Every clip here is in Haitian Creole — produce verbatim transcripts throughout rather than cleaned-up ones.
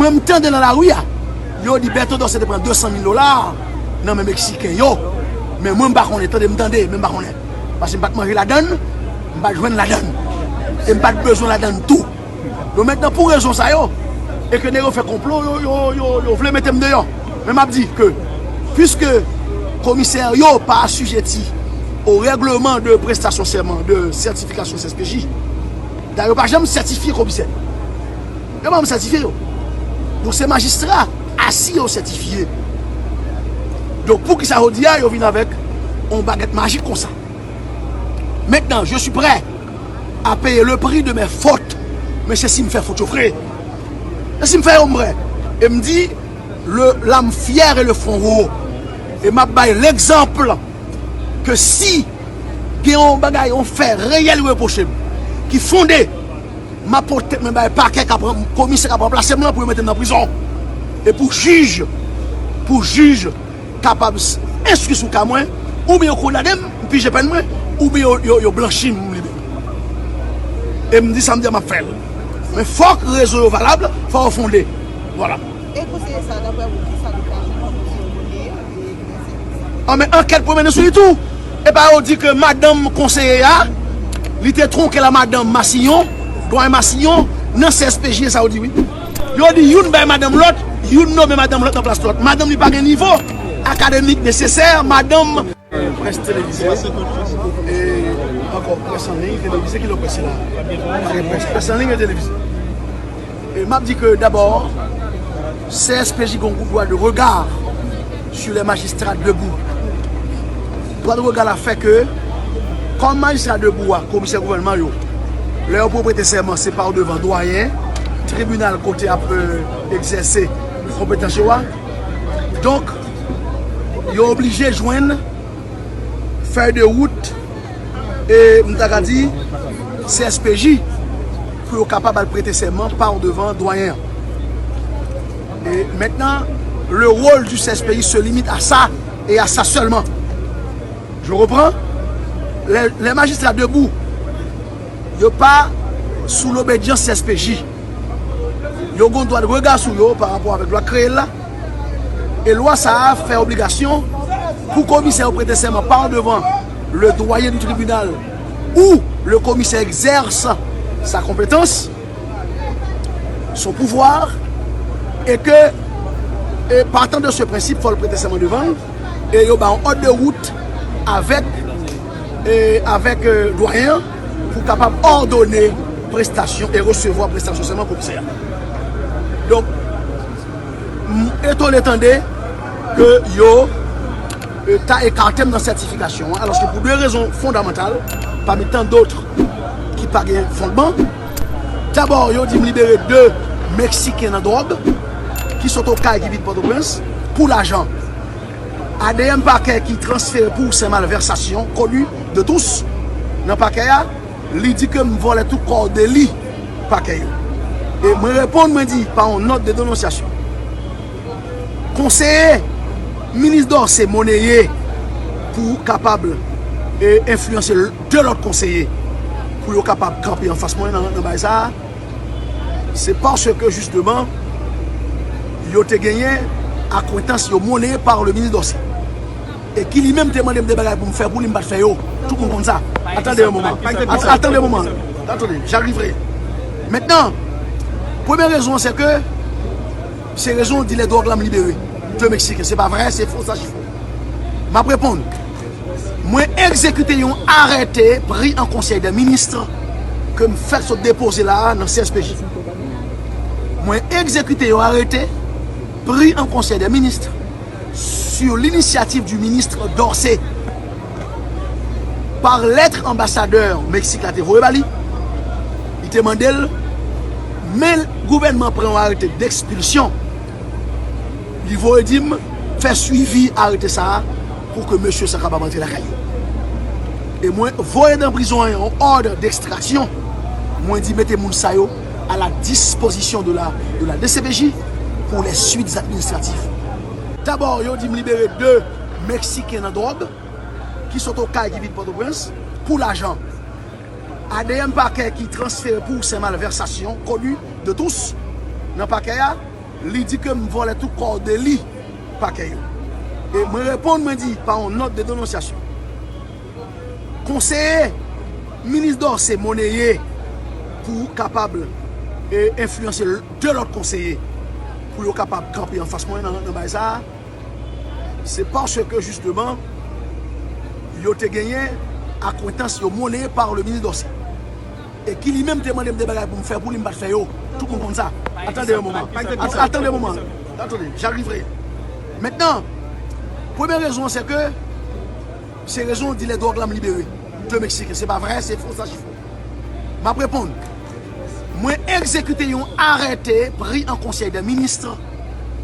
M tande nan lari a, yo di Bertho Dorcé te pran de san mil dola nan men Meksiken yo. Men mwen, m pa konnen, tande, m tande, men m pa konnen. Paske m pa t manje ladann, m pa t jwenn ladann. E m pa t bezwen ladann tou. Donk mentnan, pou rezon sa yo, e ke nèg yo fè konplo, yo, yo, yo, yo vle mete m deyò. Men m ap di ke, puiske komisè yo pa asijeti au règlement de prestation serment, de certification C S P J, dayè yo pa janm sètifye komisè. Yo pa janm sètifye yo. Donk se majistra asi yo sètifye. Donk poukisa jodi a yo vin avèk yon bagèt majik konsa? Maintenant, je suis prêt à payer le prix de mes fautes. Men se si m fè fot yo vre. E si m fè yo, m prè. E m di, le, l'âme fière et le front haut. E m ap bay legzanp ke si gen yon bagay, yon fè reyèl yo repwoche m, ki fonde, m ap pote tèt mwen bay pakè k ap, komisè k ap ranplase m lan pou yo mete m nan prizon. E pou jij, pou jij kapab s-, enstwi sou ka mwen, oubyen yo kondane m, m pije pèn mwen, oubyen yo, yo, yo blanchi m, m libere. E m di sa m di a, m ap fè l. Men fòk rezon yo valab, fò yo fonde. Vwala. E konseye sa, daprè ou, kisa li ka fè pou yo monte? An, men ankèt pou mennen sou li tou. E pa yo di ke madanm konseye a, li te twonke la madanm Massillon, dwayen Massillon, nan C S P J, e sa yo di wi. Yo di youn bay madanm lòt, youn nome madanm lòt nan plas lòt. Madanm li pa gen nivo akademik nesesè, madanm. Près televize, e ankò près an liy, televize, ki lòt près la? Pa gen près, près an liy e televize. E m ap di ke dabò, C S P J gen yon dwa de regard sur les magistrats debout. Dwa de regard la fè ke, kòm majistra debout a, komisè gouvènman yo, lè yo pou prete sèman, se pa devan dwayen tribinal kote ap, euh, egzèse konpetans yo a. Donk, yo oblije jwenn fèy de wout, e m ta ka di C S P J, pou yo kapab al prete sèman pa devan dwayen an. Et maintenant, le rôle du C S P J se limite à ça et à ça seulement. Je reprends. Les, les magistrats debout, yo pa sou lobedyans C S P J. Yo gen dwa de rega sou yo pa rapò avèk lwa k kreye l la. E lwa sa a fè obligasyon pou komisè yo prete sèman pa devan le doyen du tribunal ou le commissaire exerce sa compétence, son pouvoir, e ke, e partant de ce principe, fò l prete sèman devan l, e yo ba yon òd de wout avèk, e avèk, e, dwayen an pou kapab òdone prestasyon e resevwa prestasyon sèman komisè a. Donk, m etone tande ke yo, e, ta ekate m nan sètifikasyon an, alòske pou de rezon fondamantal, pami tan dòt ki pa gen fondman. Dabò, yo di m libere de Meksiken nan dwòg ki sot Occay ki vin Pòtoprens pou lajan. A D M pakè ki transfere pou se malvèsasyon koni de tous nan pakè a, li di ke m vòlè tout kò deli pakè yo. E mwen reponn, mwen di, pa yon nòt de denonsyasyon. Konseye minis Dorcé moneye pou kapab, e, enfliyanse de lòt konseye pou yo kapab kanpe anfas mwen nan, nan bagay sa a. Se paske, jisteman, yo te genyen akwentans yo moneye pa le minis Dorcé. E ki li menm te mande m de bagay pou m fè pou li, m pa t fè yo. Tout moun konn sa. Atann yon moman. At-, atann yon moman. Atann, j'arriverai. Maintenant, premye rezon an, se ke se rezon dilè dwòg la m libere de Meksiken. Se pa vrè, se fo, sa chifon. M ap reponn. Mwen egzekite yon arete pri an Conseil des ministres ke m fèk sot depoze la a nan C S P J. Mwen egzekite yon arete pri an Conseil des ministres sur l'initiative du ministre Dorcé, par lettre ambassadeur Meksik la te voye ba li. Li te mande l, men gouvènman pran yon arete d'ekspilsyon. Li voye di m fè swivi arete sa a pou ke mesye sa kapab antre lakay yo. E mwen voye nan prizon an yon òd d'ekstraksyon. Mwen di mete moun sa yo à la disposition de la, de la D C P J pour les suites administratives. Dabò, yo di m libere de Meksiken nan dwòg ki sot Occay ki vin Pòtoprens pou lajan. A D M pakè ki transfere pou se malvèsasyon koni de tous nan pakè a, Li di ke m vòlè tout kò de li pakè yo. E mwen reponn, mwen di, pa yon nòt de denonsyasyon. Konseye minis Dorcé moneye pou kapab e, enfliyanse de lòt konseye pou yo kapab kanpe anfas mwen nan, nan bagay sa a. Se paske jisteman yo te genyen akwentans yo moneye pa le minis Dorcé. E ki li menm te mande m de bagay pou m fè pou li, m pa t fè yo. Tout moun konn sa. Atande yon moman. At- Atande yon moman. Atande, j'arriverai. Maintenant, premye rezon an se ke se rezon dilè dwòg la m libere de Meksiken. Se pa vrè, se fo, sa chifon. M ap reponn. Mwen egzekite yon arete pri an konsèy de minis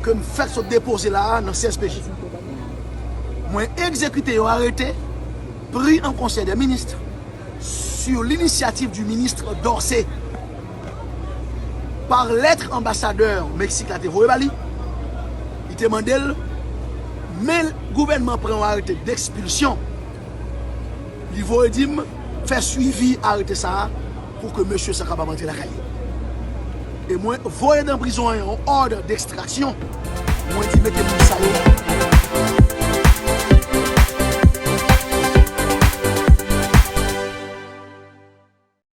ke m fèk sot depoze la a nan C S P J. Mwen egzekite yon arete pri an konsèy de minis sur l'initiative du ministre Dorcé. Par lèt anbasadè Meksik la te voye ba li, li te mande l, men gouvènman pran yon arete dekspilsyon. Li voye di m fè swivi arete sa a pou ke mesye sa kapab antre lakay li. E mwen voye nan prizon an yon òd dekstraksyon. Mwen di mete moun